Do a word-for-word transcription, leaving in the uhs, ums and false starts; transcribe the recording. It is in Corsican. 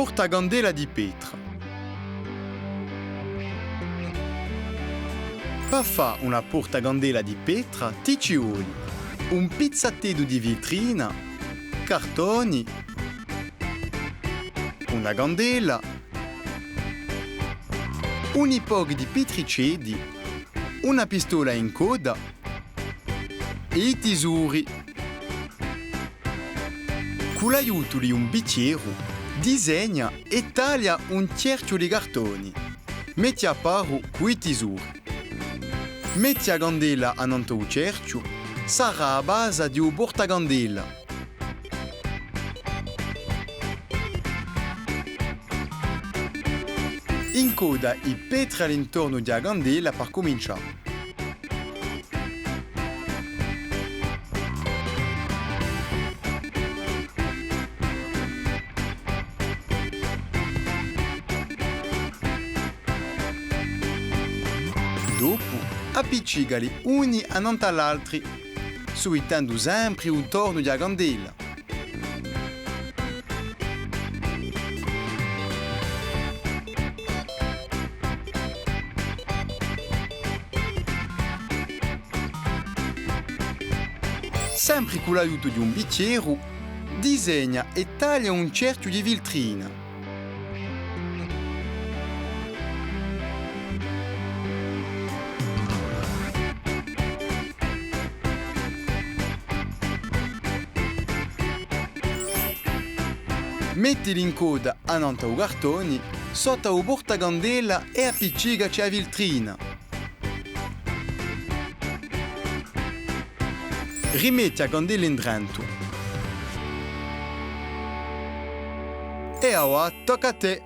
Portacandela di petra. Pà fà una portacandela di petra, ti ci voli un pizzatteddu di filtrina, cartoni, una candela, uni pochi di pitriceddi, una pistola incodda è i tisori. Cù l'aiutu di un bichjeru, disegna è taglia un chjerchju di cartoni. Metti à paru cù i tisori. Metti a candela annantu à u chjerchju, sarà a basa di u portacandela. Incodda i petri à l'intornu di a candela pà cumincià. Dopu, appiccicali uni annantu à l'altri, suitendu sempri u tornu di a candela. Sempri cù l'aiutu di un bichjeru, disegna è taglia un chjerchju di filtrina. Metti l'incodda annantu à u cartoni, sottu à u portacandela è appiccicaci a filtrina. Rimetti a candela indrentu. È avà tocca à tè!